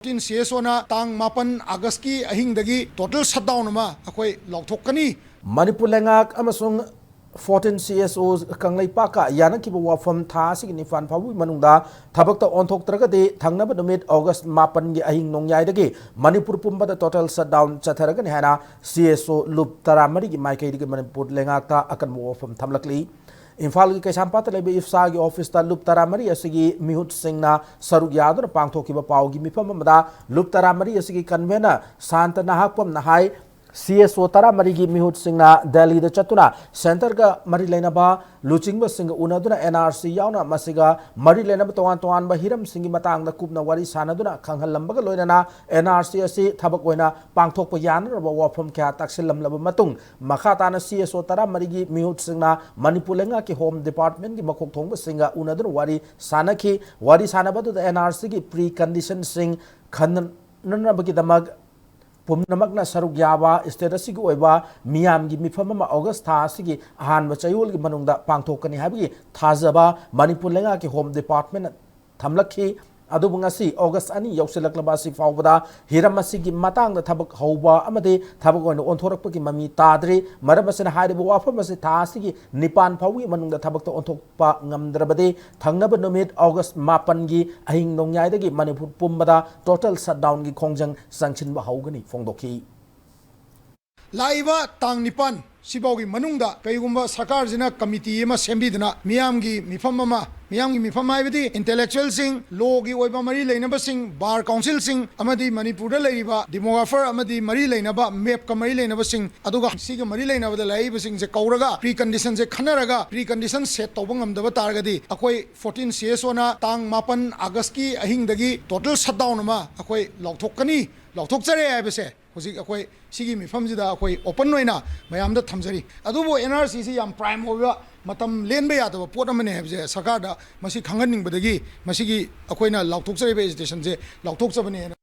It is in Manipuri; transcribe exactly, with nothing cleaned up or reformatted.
ꯐꯣꯔꯇꯤꯟ ꯁꯤ ꯑꯦꯁ ꯑꯣꯅ ꯇꯥꯡ ꯃꯥꯄꯟ ꯑꯥꯒꯁꯀꯤ ꯑꯍꯤꯡꯗꯒꯤ total shutdown ꯑꯃ ꯑꯩꯈꯣꯏ ꯂꯥꯎꯊꯣꯛꯀꯅꯤ꯫ ꯃꯅꯤꯄꯨꯔ ꯂꯩꯉꯥꯛ ꯑꯃꯁꯨꯡ ꯐꯣꯔꯇꯤꯟ ꯁꯤ ꯑꯦꯁ ꯑꯣ ꯀꯪꯂꯩꯄꯥꯛꯀ ꯌꯥꯅꯈꯤꯕ ꯋꯥꯐꯝ ꯊꯥ ꯑꯁꯤꯒꯤ ꯅꯤꯄꯥꯟ ꯐꯥꯎꯕꯒꯤ ꯃꯅꯨꯡꯗ ꯊꯕꯛꯇ ꯑꯣꯟꯊꯣꯛꯇ꯭ꯔꯒꯗꯤ ꯊꯪꯅꯕ ꯅꯨꯃꯤꯠ ꯑꯣꯒꯁ ꯃꯥꯄꯟꯒꯤ ꯑꯍꯤꯡ ꯅꯣꯡꯌꯥꯏꯗꯒꯤ ꯃꯅꯤꯄꯨꯔ ꯄꯨꯝꯕꯗ total shutdown ꯆꯠꯊꯔꯒꯅꯤ ꯍꯥꯏꯅ ꯁꯤ ꯑꯦꯁ ꯑꯣ ꯂꯨꯞ ꯇꯔꯥꯃꯔꯤꯒꯤ ꯃꯥꯏꯀꯩꯗꯒꯤ ꯃꯅꯤꯄꯨꯔ ꯂꯩꯉꯥꯛꯇ ꯑꯀꯟꯕ ꯋꯥꯐꯝ ꯊꯝꯂꯛꯂꯤ꯫ ꯏꯝꯐꯥꯜꯒꯤ ꯀꯩꯁꯥꯝꯄꯥꯠꯇ ꯂꯩꯕ ꯏꯐꯁꯥꯒꯤ ꯑꯣꯐꯤꯁꯇ ꯂꯨꯞ ꯇꯔꯥꯃꯔꯤ ꯑꯁꯤꯒꯤ ꯃꯤꯍꯨꯠꯁꯤꯡꯅ ꯁꯔꯨꯛ ꯌꯥꯗꯨꯅ ꯄꯥꯡꯊꯣꯛꯈꯤꯕ ꯄꯥꯎꯒꯤ ꯃꯤꯐꯝ ꯑꯃꯗ ꯂꯨꯞ ꯇꯔꯥꯃꯔꯤ ꯑꯁꯤꯒꯤ convener ꯁꯥꯟꯇ ꯅꯍꯥꯛꯄꯝꯅ ꯍꯥꯏ, ꯁꯤ ꯑꯦꯁ ꯑꯣ ꯇꯔꯥꯃꯔꯤꯒꯤ ꯃꯤꯍꯨꯠꯁꯤꯡꯅ ꯗꯦꯜꯂꯤꯗ ꯆꯠꯇꯨꯅ centreꯒ ꯃꯔꯤ ꯂꯩꯅꯕ ꯂꯨꯆꯤꯡꯕꯁꯤꯡꯒ ꯎꯅꯗꯨꯅ ꯑꯦꯟ ꯑꯥꯔ ꯁꯤ ꯌꯥꯎꯅ ꯃꯁꯤꯒ ꯃꯔꯤ ꯂꯩꯅꯕ ꯇꯣꯉꯥꯟ ꯇꯣꯉꯥꯟꯕ ꯍꯤꯔꯝꯁꯤꯡꯒꯤ ꯃꯇꯥꯡꯗ ꯀꯨꯞꯅ ꯋꯥꯔꯤ ꯁꯥꯟꯅꯗꯨꯅ ꯈꯪꯍꯜꯂꯝꯕꯒ ꯂꯣꯏꯅꯅ ꯑꯦꯟ ꯑꯥꯔ ꯁꯤ ꯑꯁꯤ ꯊꯕꯛ ꯑꯣꯏꯅ ꯄꯥꯡꯊꯣꯛꯄ ꯌꯥꯅꯅꯕ ꯋꯥꯐꯝ ꯀꯌꯥ ꯇꯥꯛꯁꯤꯜꯂꯝꯂꯕ ꯃꯇꯨꯡ, ꯃꯈꯥ ꯇꯥꯅ ꯁꯤ ꯑꯦꯁ ꯑꯣ ꯇꯔꯥꯃꯔꯤꯒꯤ ꯃꯤꯍꯨꯠꯁꯤꯡꯅ ꯃꯅꯤꯄꯨꯔ ꯂꯩꯉꯥꯛꯀꯤ Home Departmentꯀꯤ ꯃꯀꯣꯛ ꯊꯣꯡꯕꯁꯤꯡꯒ ꯎꯅꯗꯨꯅ ꯋꯥꯔꯤ ꯁꯥꯟꯅꯈꯤ꯫ ꯋꯥꯔꯤ ꯁꯥꯟꯅꯕ ꯑꯗꯨꯗ ꯑꯦꯟ ꯑꯥꯔ ꯁꯤꯒꯤ preconditionꯁꯤꯡ ꯈꯟꯅꯅꯕꯒꯤꯗꯃꯛ ꯄꯨꯝꯅꯃꯛꯅ ꯁꯔꯨꯛ ꯌꯥꯕ state ꯑꯁꯤꯒꯤ ꯑꯣꯏꯕ ꯃꯤꯌꯥꯝꯒꯤ ꯃꯤꯐꯝ ꯑꯃ ꯑꯣꯒꯁ ꯊꯥ ꯑꯁꯤꯒꯤ ꯑꯍꯥꯟꯕ ꯆꯌꯣꯜꯒꯤ ꯃꯅꯨꯡꯗ ꯄꯥꯡꯊꯣꯛꯀꯅꯤ ꯍꯥꯏꯕꯒꯤ ꯊꯥꯖꯕ ꯃꯅꯤꯄꯨꯔ ꯂꯩꯉꯥꯛꯀꯤ Home Departmentꯅ ꯊꯝꯂꯛꯈꯤ꯫ ꯑꯗꯨꯕꯨ ꯉꯁꯤ ꯑꯣꯒꯁ ꯑꯅꯤ ꯌꯧꯁꯤꯜꯂꯛꯂꯕ ꯑꯁꯤ ꯐꯥꯎꯕꯗ ꯍꯤꯔꯝ ꯑꯁꯤꯒꯤ ꯃꯇꯥꯡꯗ ꯊꯕꯛ ꯍꯧꯕ ꯑꯃꯗꯤ ꯊꯕꯛ ꯑꯣꯏꯅ ꯑꯣꯟꯊꯣꯔꯛꯄꯒꯤ ꯃꯃꯤ ꯇꯥꯗ꯭ꯔꯤ꯫ ꯃꯔꯝ ꯑꯁꯤꯅ ꯍꯥꯏꯔꯤꯕ ꯋꯥꯐꯝ ꯑꯁꯤ ꯊꯥ ꯑꯁꯤꯒꯤ ꯅꯤꯄꯥꯟ ꯐꯥꯎꯒꯤ ꯃꯅꯨꯡꯗ ꯊꯕꯛꯇ ꯑꯣꯟꯊꯣꯛꯄ ꯉꯝꯗ꯭ꯔꯕꯗꯤ ꯊꯪꯅꯕ ꯅꯨꯃꯤꯠ ꯑꯣꯒꯁ ꯃꯥꯄꯟꯒꯤ ꯑꯍꯤꯡ ꯅꯣꯡꯌꯥꯏꯗꯒꯤ ꯃꯅꯤꯄꯨꯔ ꯄꯨꯝꯕꯗ total shutdownꯒꯤ ꯈꯣꯡꯖꯪ ꯆꯪꯁꯤꯟꯕ ꯍꯧꯒꯅꯤ ꯐꯣꯡꯗꯣꯛꯈꯤ꯫ ꯂꯥꯛꯏꯕ ꯇꯥꯡ ꯅꯤꯄꯥꯟ ꯁꯤꯐꯥꯎꯒꯤ ꯃꯅꯨꯡꯗ ꯀꯩꯒꯨꯝꯕ ꯁꯔꯀꯥꯔꯁꯤꯅ committee ꯑꯃ ꯁꯦꯝꯕꯤꯗꯨꯅ ꯃꯤꯌꯥꯝꯒꯤ ꯃꯤꯐꯝ ꯑꯃ, ꯃꯤꯌꯥꯝꯒꯤ ꯃꯤꯐꯝ ꯍꯥꯏꯕꯗꯤ intellectualꯁꯤꯡ, lawꯒꯤ ꯑꯣꯏꯕ ꯃꯔꯤ ꯂꯩꯅꯕꯁꯤꯡ, bar councilꯁꯤꯡ ꯑꯃꯗꯤ ꯃꯅꯤꯄꯨꯔꯗ ꯂꯩꯔꯤꯕ demographer ꯑꯃꯗꯤ ꯃꯔꯤ ꯂꯩꯅꯕ, mapꯀ ꯃꯔꯤ ꯂꯩꯅꯕꯁꯤꯡ, ꯑꯗꯨꯒ ꯁꯤꯒ ꯃꯔꯤ ꯂꯩꯅꯕꯗ ꯂꯩꯔꯤꯕꯁꯤꯡꯁꯦ ꯀꯧꯔꯒ preconditionꯁꯦ ꯈꯟꯅꯔꯒ precondition set ꯇꯧꯕ ꯉꯝꯗꯕ ꯇꯥꯔꯒꯗꯤ ꯑꯩꯈꯣꯏ ꯐꯣꯔꯇꯤꯟ ꯁꯤ ꯑꯦꯁ ꯑꯣꯅ ꯇꯥꯡ ꯃꯥꯄꯟ ꯑꯥꯒꯁꯀꯤ ꯑꯍꯤꯡꯗꯒꯤ total shutdown ꯑꯃ ꯑꯩꯈꯣꯏ ꯂꯥꯎꯊꯣꯛꯀꯅꯤ, ꯂꯥꯎꯊꯣꯛꯆꯔꯦ ꯍꯥꯏꯕꯁꯦ ꯍꯧꯖꯤꯛ ꯑꯩꯈꯣꯏ ꯁꯤꯒꯤ ꯃꯤꯐꯝꯁꯤꯗ ꯑꯩꯈꯣꯏ open ꯑꯣꯏꯅ ꯃꯌꯥꯝꯗ ꯊꯝꯖꯔꯤ꯫ ꯑꯗꯨꯕꯨ ꯑꯦꯟ ꯑꯥꯔ ꯁꯤꯁꯤ ꯌꯥꯝ prime ꯑꯣꯏꯕ, ꯃꯇꯝ ꯂꯦꯟꯕ ꯌꯥꯗꯕ ꯄꯣꯠ ꯑꯃꯅꯦ ꯍꯥꯏꯕꯁꯦ ꯁꯔꯀꯥꯔꯗ ꯃꯁꯤ ꯈꯪꯍꯟꯅꯤꯡꯕꯗꯒꯤ ꯃꯁꯤꯒꯤ ꯑꯩꯈꯣꯏꯅ ꯂꯥꯎꯊꯣꯛꯆꯔꯤꯕ agitationꯁꯦ ꯂꯥꯎꯊꯣꯛꯆꯕꯅꯦꯅ꯫